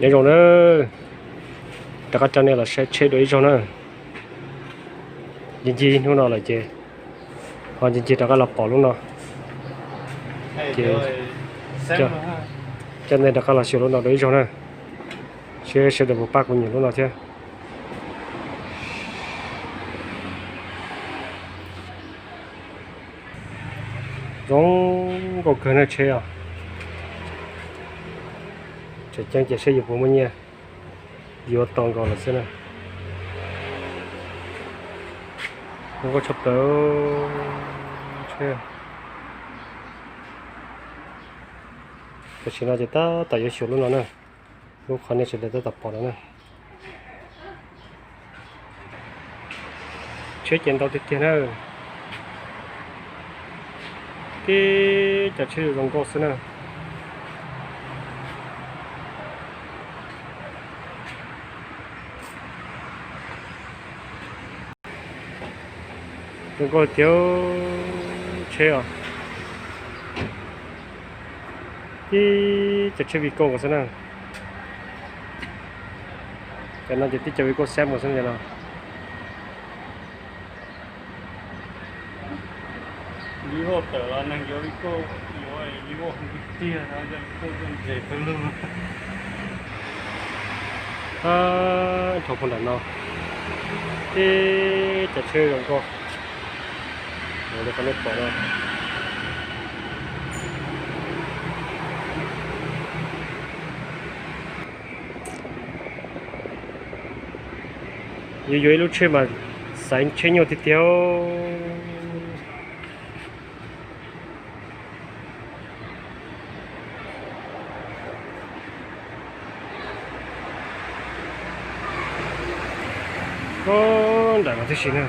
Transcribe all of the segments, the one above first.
Nyob zoo na, rov qab coj nej los saib tsheb dua ib zaug na. Ncig ncig hnub no lawm ces ho ncig ncig rov qab los pom lub no. Ces coj nej rov qab los xyuas lub no dua ib zaug na, seb sawv daws puas pab kuv nyiam lub no thiab. Zoo nkauj kawg na tsheb os. Tseem ceeb ces saib yuav puas muaj nyiaj, yuav tau nkaus lawm xwb na. Zoo nkauj tshaj plaws tsheb. Tam sim no ces tab tom yuav xyuas lub no na, lub qhov nej sawv daws tab tom pom no na. Tsheb ces ntau tiag tiag na, tib cov tsheb zoo nkauj xwb na. Zoo nkauj tiag tsheb os. Tib cov tsheb Vigo xwb na. Cov no ces tib cov Vigo Sam xwb no. Vivo tawm los neeg yuav Vigo, yuav Vivo tiag, Vigo ntseg pawg lug. Dhau puag nram no, tib cov tsheb zoo nkauj li qhov nej pom no. Yuav yuav ib lub tsheb mas xaiv tsheb nyuaj tiag tiag. Nram no tib si na.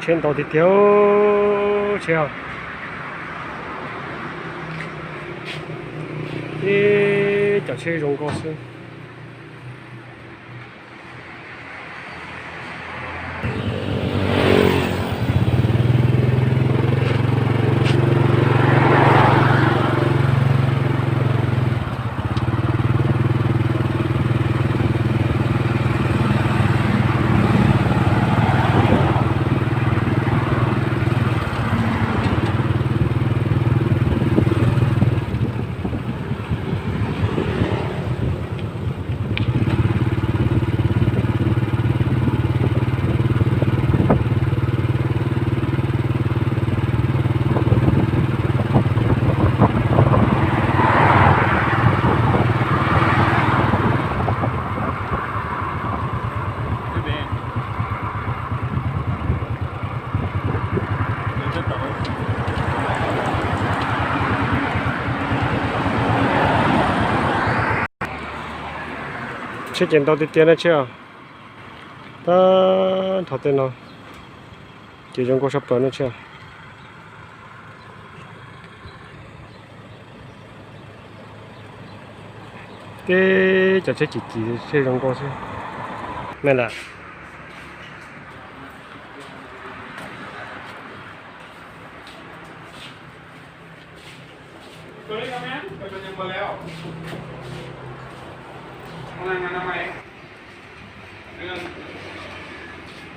Tsheb ntau tiag tiag tsheb. Ib cov tsheb zoo nkauj xwb. Tsheb ces ntau tiag tiag na tsheb. Tab nrho tej no ces zoo nkauj sab plaws na tsheb. Teb cov tsheb chim chim tsheb zoo nkauj xwb. Me lam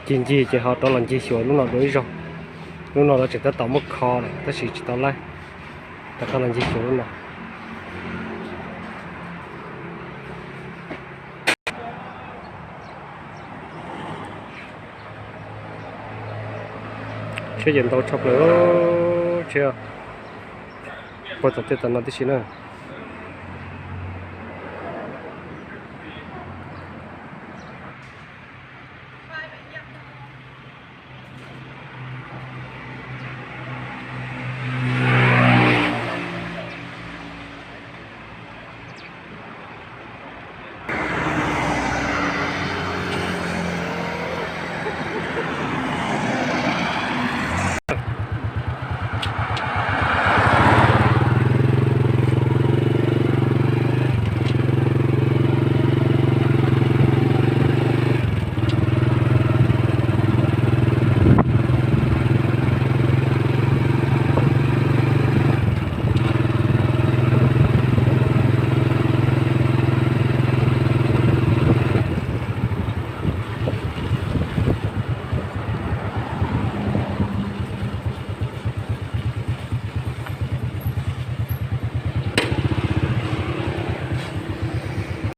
Ncig ncig ces ho rov los ncig xyuas lub no dua ib zaug. Lub no lawv tseem tab tom muab kho lawm tab sis tsis tau laib. Rov qab los ncig xyuas lub no. Tsheb ces ntau tshaj plaws tsheb. Puag tom tej tom no tib si na.